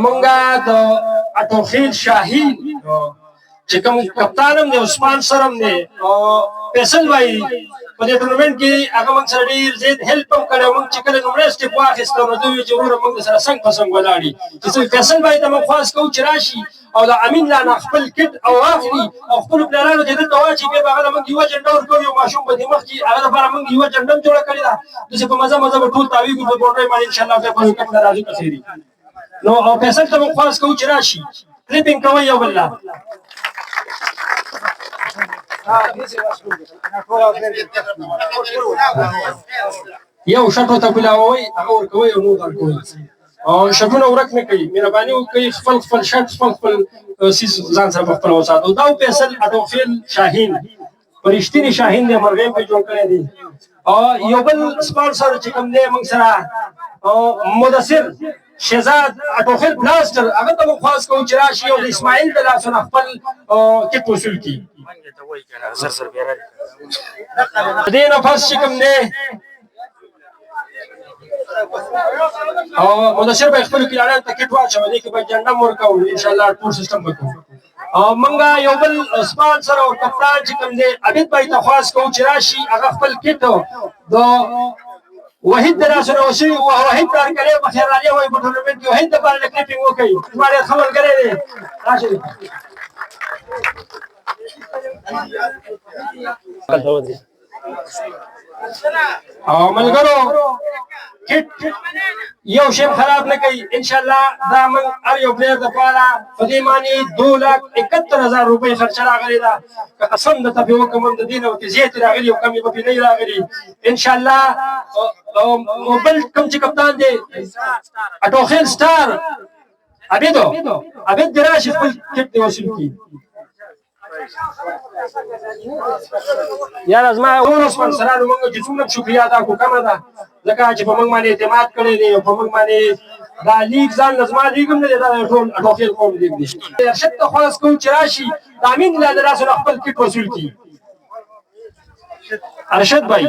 مونږه د اټوخیل شاهین چې کوم کپتان هم دی او سپانسر هم دی او فیصل بای په دې ټورنمنټ کې هغه موږ سره ډیر زیات هیلپ هم کړی. موږ چې کله لومړی سټیپ واخیست نو دوی چې وروره موږ سره څنګ په څنګ ولاړي چې فیصل بای ته موږ خواست کوو چې راشي او د امین لالا خپل کټ او واخلي او خپل پلارانو ته دلته واچي. بیا به هغه له موږ یوه جنډه ورکوو، یو ماشوم به دې مخکې هغه لپاره موږ یوه جنډه هم جوړه کړې ده. داسې په مزه مزه به ټول تاویږو په بونډۍ باندې انشاءالله. بیا په وکټ نه راځو که خیري. نو او فیصل ته موږ خواست کوو چې راشي، کلیپینګ کوئ یو بل له. یو شټو ته کولاوي هغه ورکوي او نور ورکوي او شټونه ورک نه کوي. مهرباني وکړئ، خپل خپل شټ، خپل خپل سیس ځان سره په خپل وساتو. دا فیصل اټوخیل شاهین، پرشتینی شاهین دی، مرغۍ په جوړ کړی دی. او یو بل سپانسر چې کوم دی موږ سره او مدثر شهزاد اټوخیل بلاستر، هغه ته موږ خواست کوو چې راشي او د اسماعیل د لاسونه خپل کټ وصول کړي. دې نه پس چې کوم دی او مدثر به خپل کلاړیانو ته کټ واچوي، دې کې به جنډه ورکوو ان شاء الله، ټول سیستم به کوو. او مونږه یو بل سپانسر او کپتان چې کوم دی عابد بای ته خواست کوو چې راشي، هغه خپل کټ د وحید د لاسونه وشي او وحید کار کوي. په خیر راځي وای په ټورنمنټ کې وحید د پاره کلیپینګ وکړي. زما ډېر ښه ملګری دی، راشي. او ملګرو، کټ یو شی خراب نه کوي ان شاء الله. دا من هر یو پلیر د پاره په دې معنی 2,71,000 روپۍ خرچه راغلې ده. که قسم د ته وکم د دین او زیات راغلي او کمی به نه راغلي ان شاء الله. او بل کوم چې کپتان دی اټوخیل سټار عبید، عبید دراشي خپل کټ دی وصول کی. یاره زما ټولو سپانسرانو موږ چې څومره شکریا ادا کو کمه ده، ځکه چې په موږ باندې اعتماد کړی دی او په موږ باندې دا لیګ ځان له زما لیګ هم نه دی، دا ټول اټوخیل قوم لیګ دی. ارشد ته خواست کوو چې راشي، د امین له لاسه خپل کټ وصول کړي. ارشد بھائی،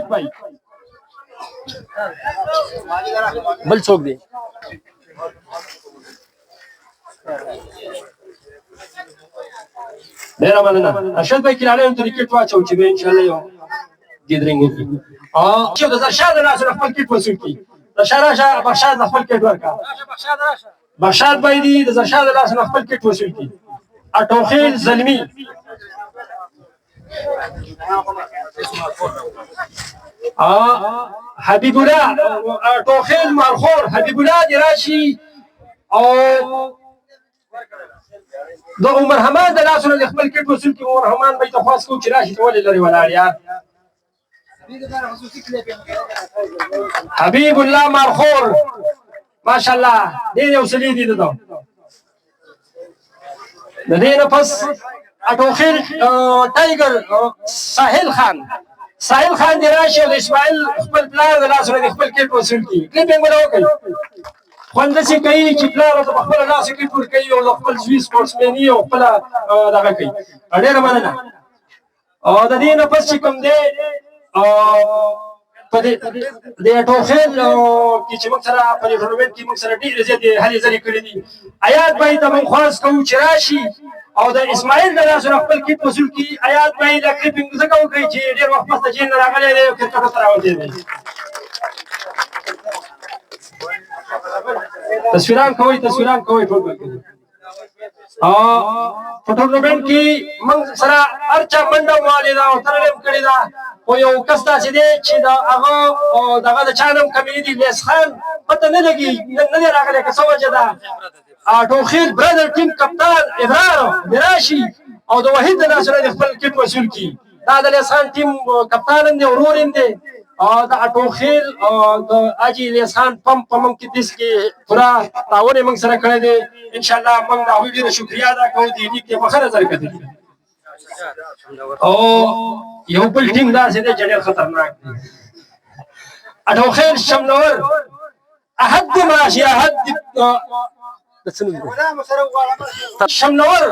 بل څوک دی؟ ډېره مننه ارشد بھائی. کلاړیانو ته کټ واچو چې به ان شاء الله یو ګیدرینګ وکړي او چې د زرشاه د لاسه خپل کټ وصول کړي. زرشاه راشه، بخشاد خپل کټ ورکا. بخشاد بھائی دی د زرشاه د لاسه خپل کټ وصول کړي. اټوخیل زلمی حبیب الله ټوخیل مارخور، حبیب الله دی راشي او د عمر حمان د لاسونو د خپل کټ وصول کې. عمر حمان به ته خواست کوو چې راشي، ته ولې لرې ولاړ یار؟ حبیب الله مارخور، ماشاءالله، ډېر یو سړي دي. ده د دې نه پس اټوخیل ټایګر ساحل خان، ساحل خان دی راشي او د اسماعیل خپل پلار د لاسونو د خپل کټ وصول کړي. کلیپینګ ولا وکړي، خوند داسې کوي چې پلار ورته په خپله لاس کټ ورکوي او د خپل زوی سپورټسمیني او خپله دغه کوي. ډېره مننه. او د دې نه پس چې کوم دی په دې د ټوخیل کې چې موږ سره په دې ټورنمنټ کې موږ سره ډېرې زیاتې هلې ځلې کړې دي، ایاد بای ته موږ خواست کوو چې راشي او د اسماعیل د لاسو خپل کټ وصول کړي. ایاد بای د کلیپینګ ځکه وکړي چې ډېر وخت پس د جیل نه راغلی دی او کرکټ ته راوتی دی. تصویران کوئ، تصویران کوئ ټول ملګري. او په ټورنمنټ کې موږ سره هر چا منډه والې ده او ترلې هم کړې ده، خو یو کس داسې دی چې د هغه دغه د چا نوم کمې دي، لیس خان پته نه لګي، نه دی راغلی، که څه وجه ده؟ ټوخیل برادر ټیم کپتان ابرار دی راشي او د وحید د لاسونه د خپل کټ وصول کړي. دا د لیس خان ټیم کپتان هم دی، ورور هم دی او د اټوخیل او د حاجي الیاس خان پمپ په موږ کې دیس کې پوره تعاون یې موږ سره کړی دی. ان شاء الله موږ د هغوی ډېره شکریا ادا کوو، دې لیګ ته په ښه نظر کتلي. او یو بل ټیم داسې دی چې ډېر خطرناک دی، اټوخیل شملور احد دې راشي. احد د څه نوم دی؟ شملور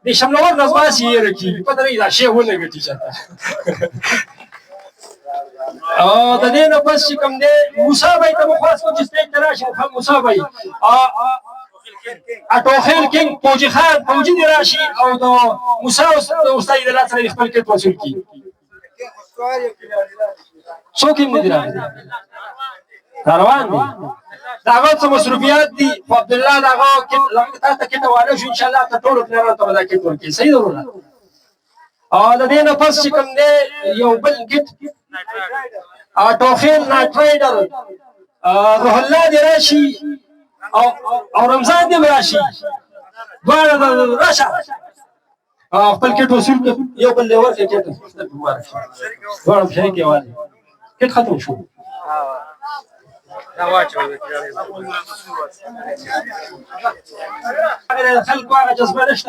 د شملور نظماسي یې رکي پته نه دا شی ونه ګټي چاته. او د دې نه پس چې کوم دی موسی بای ته مو خواست کوم چې سټیج ته راشي. موسی بای اټوخیل کینګ فوجي خان فوجي دی راشي او د موسی استاد د لاس سره خپل کټ وصول کړي. څوک یې نه دي راغلي؟ روان دي، د هغه څه مصروفیات دي. خو عبدالله د هغه کټ لکه تا ته کټ حواله شو، انشاءالله ته ټولو پلرانو ته به دا کټ ورکړي. صحیح ده وروره. او د دې نه پس چې کوم دی یو بل کټ، اټوخیل نایټ رایډر روح الله دې راشي او رمضان دې راشي، دواړه راشه خپل کټ وصول کړه، یو بل له ورکړه کټ، مبارک شي، دواړه شریک یې والي. کټ ختم شو. خلکو هغه جذبه نشته.